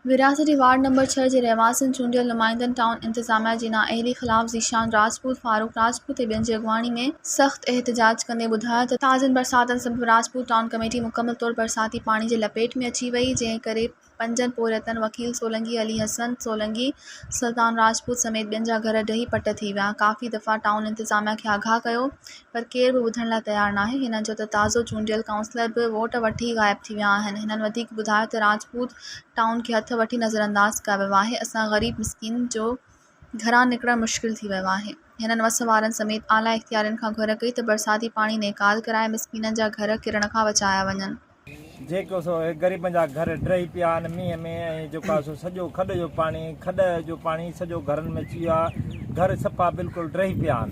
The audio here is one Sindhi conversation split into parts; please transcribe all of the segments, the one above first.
ورهاست جي وارڊ نمبر ڇهه جي رهواسين چونڊيل نمائندن ٽائون انتظاميا جي نااهلي خلاف ذيشان راجپوت، فاروق راجپوت ۽ ٻين جي اڳواڻي ۾ سخت احتجاج ڪندي ٻڌايو ته تازين برساتن سبب راجپوت ٽائون ڪميٽي مڪمل طور برساتي پاڻي جي لپيٽ ۾ اچي وئي جنهن ڪري پنجن پورهيتن وڪيل سولنگي، علي حسن سولنگي، سلطان راجپوت سميت ٻين جا گهر ڊهي پٽ ٿي ويا، ڪافي دفعا ٽائون انتظاميا کي آگاهه ڪيو پر ڪير به ٻڌڻ لاء تيار ناهي، هنن چيو ته تازو چونڊيل ڪائونسلر به ووٽ وٺي غائب ٿي ويا آهن، هنن وڌيڪ ٻڌايو ته راجپوت ٽائون کي هٿ وٺي نظرانداز ڪيو ويو آهي، اسان غريب مسڪين جو گهران نڪرڻ مشڪل ٿي ويو آهي. هنن وس وارن سميت اعليٰ اختيارين کان گهر ڪئي ته برساتي پاڻي نيڪال ڪرائي مسڪينن جا گهر ڪرڻ کان بچايا وڃن. جيڪو سو غريبن جا گهر ڊهي پيا آهن مينهن ۾ ۽ جيڪو آهي سو سڄو کڏ جو پاڻي کڏ جو پاڻي سڄو گهرن ۾ اچي ويو آهي گهر صفا بلڪل ڊهي پيا آهن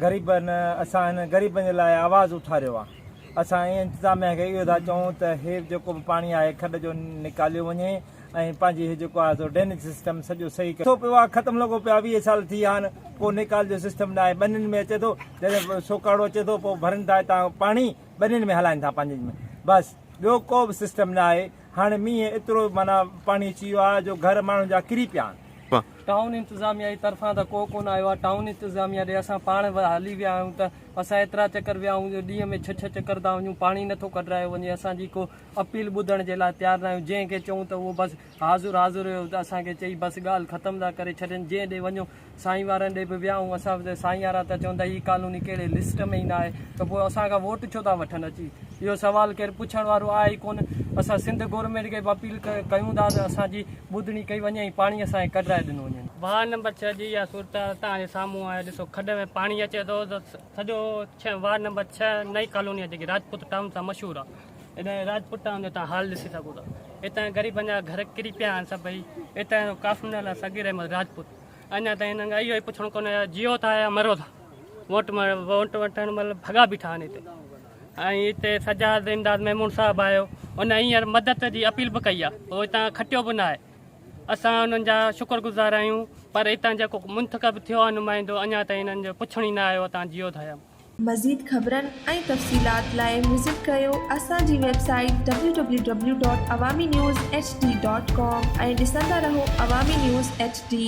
غريبن اسان هن غريبن جي لاء آواز اٿاريو آهي اسان انتظاميا کي اهو ٿا چئون ته هي جيڪو به پاڻي آهي کڏ جو نڪاليو وڃي ۽ پنهنجي هي جيڪو آهي سو ڊرينيج سسٽم سڄو صحيح ڪيو پيو آهي ختم لڳو پيو آهي 20 سال ٿي ويا آهن ڪو نيڪال جو سسٽم نه آهي ٻنين ۾ اچي ٿو جڏهن سوڪاڙو اچي ٿو پوء ڀرين ٿا هتان پاڻي ٻنين ۾ هلائين ٿا پنهنجي ۾ بس ٻيو ڪو به سسٽم نه آهي هاڻي مينهن ايترو معنيٰ پاڻي اچي ويو آهي جو گهر ماڻهن جا ڪري پيا آهن. ٽائون انتظاميا جي طرفان ته ڪو ڪونه آيو آهي ٽائون انتظاميا ڏي اسان پاڻ هلي ويا آهيون ته اسان ايترا چڪر ويا آهيون جو ڏينهن ۾ ڇهه ڇهه چڪر ٿا وڃون پاڻي نٿو ڪڍرايو وڃي اسان جي ڪو اپيل ٻڌڻ جي لاء تيار ناهيون، جنهن کي چئون ته اهو بس حاضر حاضر هيو ته اسان کي چئي بس ڳالهه ختم ٿا ڪري ڇڏين، جنهن ڏي وڃو سائين وارن ڏي به ويا آهيون اسان به سائين وارا ته چون ٿا هي ڪالوني ڪهڙي لسٽ ۾ ئي ناهي ته پوء اسان کان ووٽ ڇو ٿا وٺن اچي اهو سوال ڪير پڇڻ وارو آهي ئي ڪونه، اسان سنڌ گورنمينٽ کي به اپيل ڪيون ٿا ته اسان جي ٻڌڻي ڪئي وڃي ۽ پاڻي اسان کي ڪڍرائي ڏنو وڃي. وارڊ نمبر ڇهه جي اها صورتحال توهان جي سامهون آهي ڏسو کڏ ۾ پاڻي اچي ٿو ته سڄو وارڊ نمبر ڇهه نئين ڪالوني آهي جيڪي راجپوت ٽائون سان مشهور آهي. هن راجپوت ٽائون جو توهان حال ڏسي سگهو ٿا. هتان غريبن جا گهر ڪري پيا آهن سڀئي. هتان جو قاسم نالا صغير احمد راجپوت اڃا تائين هنن کان اهو ئي پڇڻو ڪونهي يا جيئو ٿا يا مرو ٿا. ووٽ ووٽ وٺڻ مهل ڀڳا بيٺا آهن هتي. ۽ هتي سجاد امداد ميمڻ صاحب آيو ان هينئر مدد جي اپيل به ڪئي آهي پوء هتان کٽيو به ناهي. اسان انهن جا شڪر گذار آهيون پر هتان جيڪو منتخب ٿيو آهي نمائندو اڃا تائين هنن جو پڇڻ ئي نه آيو هتان جيئو ٿا يا. مزيد خبرن ۽ تفصيلات لاء وزٽ ڪريو اسان جي website W W W dot Awami news H D dot com ۽ ڏسندا رهو عوامي نيوز ايڇ ڊي.